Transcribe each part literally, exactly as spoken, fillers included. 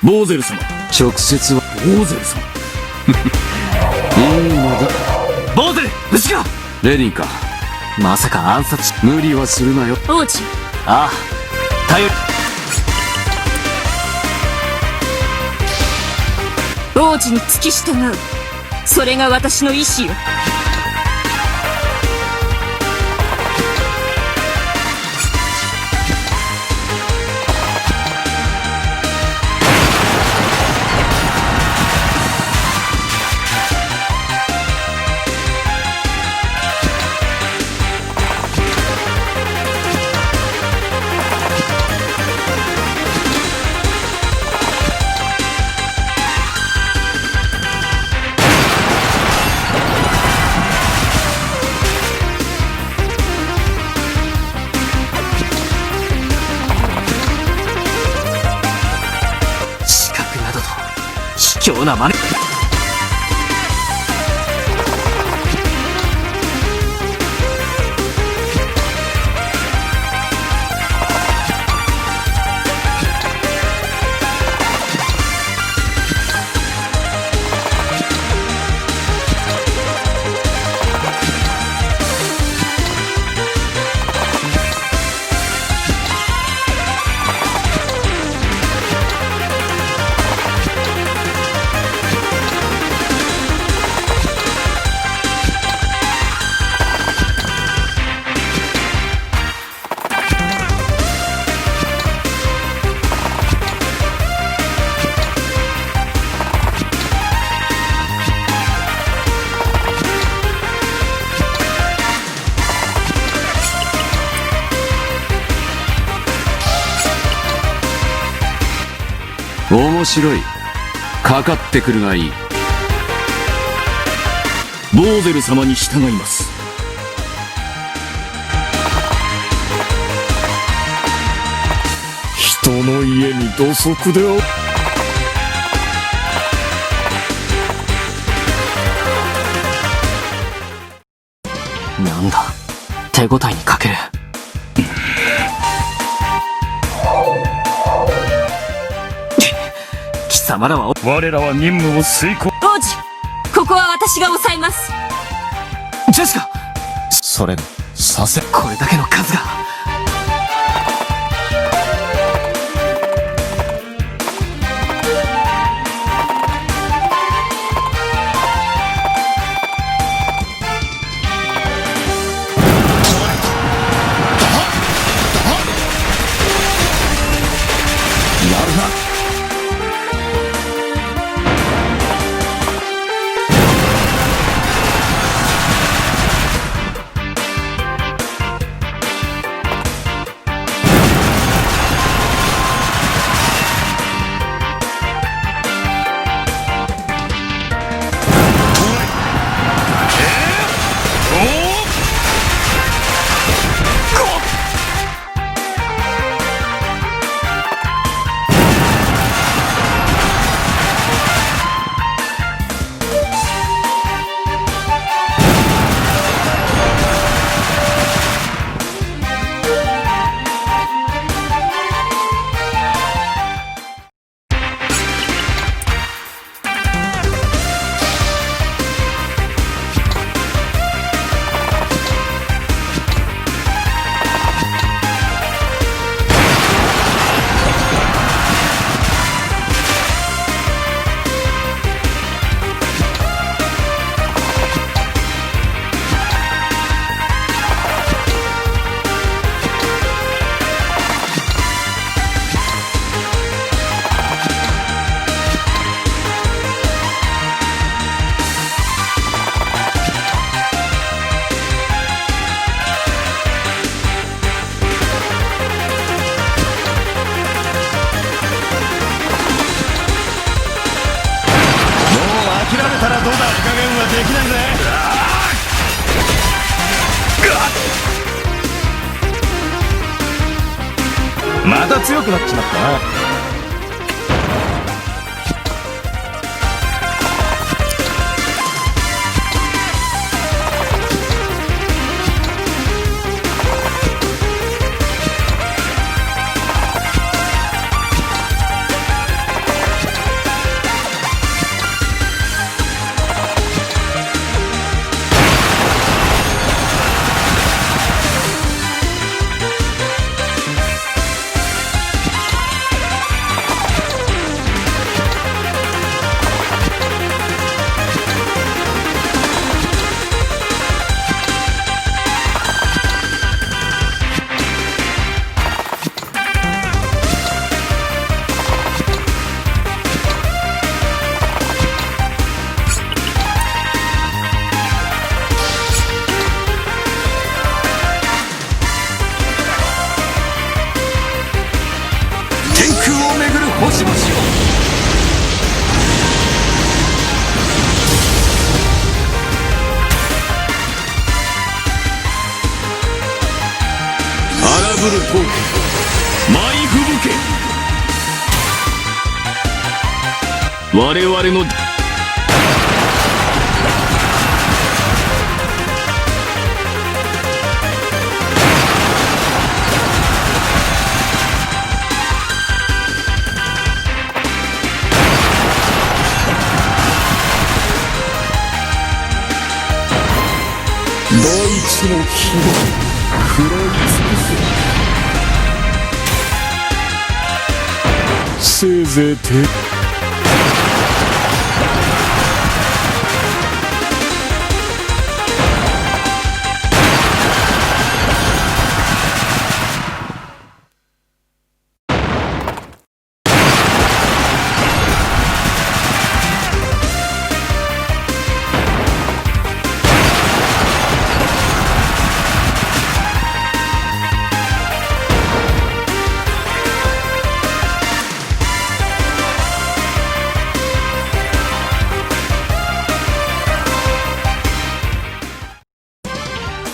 ボーゼル様。直接は。ボーゼル様。いいのだ。ボーゼル、無事か？レディンか？まさか暗殺し、無理はするなよ。王子。ああ。頼り。王子に付き従う。それが私の意志よ。資格などと卑怯な真似。面白い。かかってくるがいい。ボーゼル様に従います。人の家に土足で。なんだ、手応えに欠ける。貴様らは。我らは任務を遂行。王子、ここは私が抑えます。ジェシカ。それ、させ。これだけの数が。もう諦めたらどうだ。手加減はできないぜ。また強くなっちまったな。荒ぶる光景、舞い吹雪け。我々の大地の牙を食らい尽くせ。せいぜいて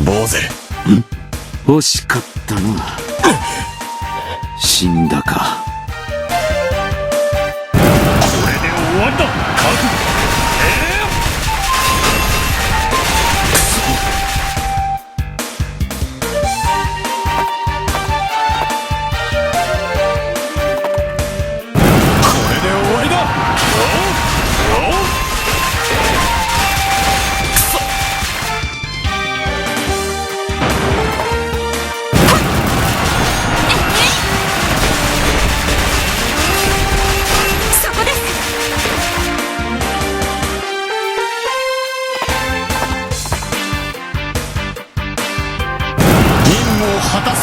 坊勢。ん？惜しかったな。死んだか。これで終わりだ。これで終わりだ。そこです。任務を果たす。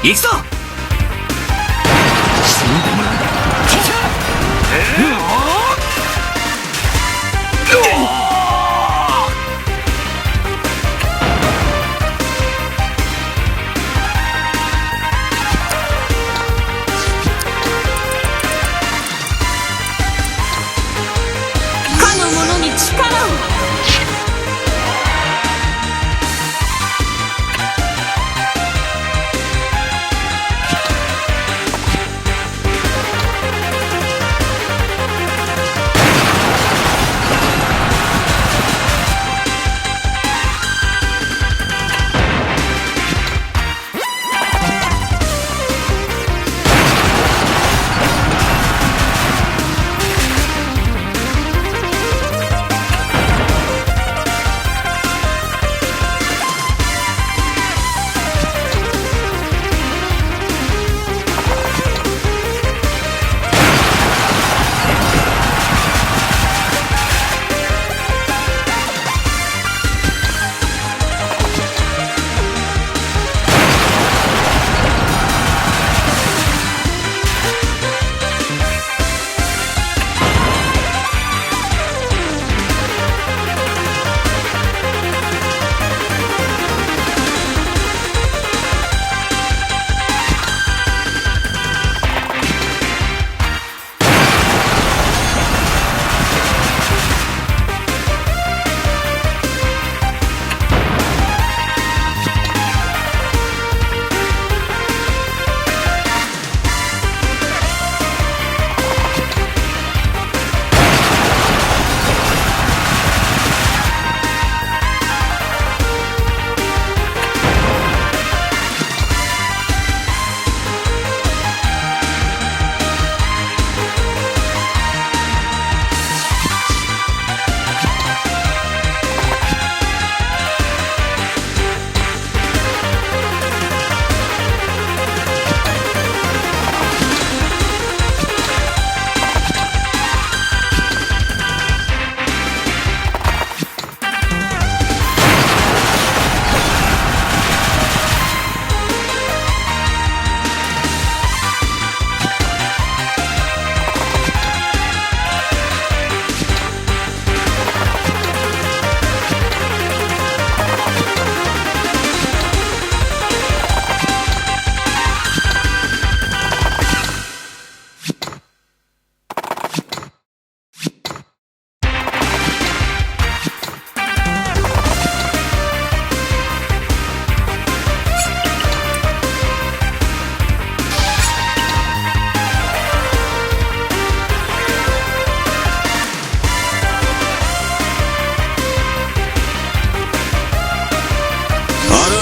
行くぞ！死んでもらう。かの者に力を。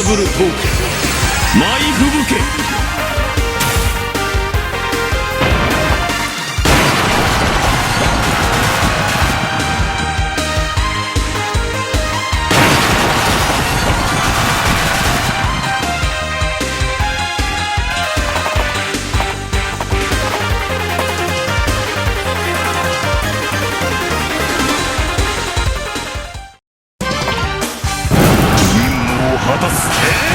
来ると、舞い吹雪け。任務を果たす。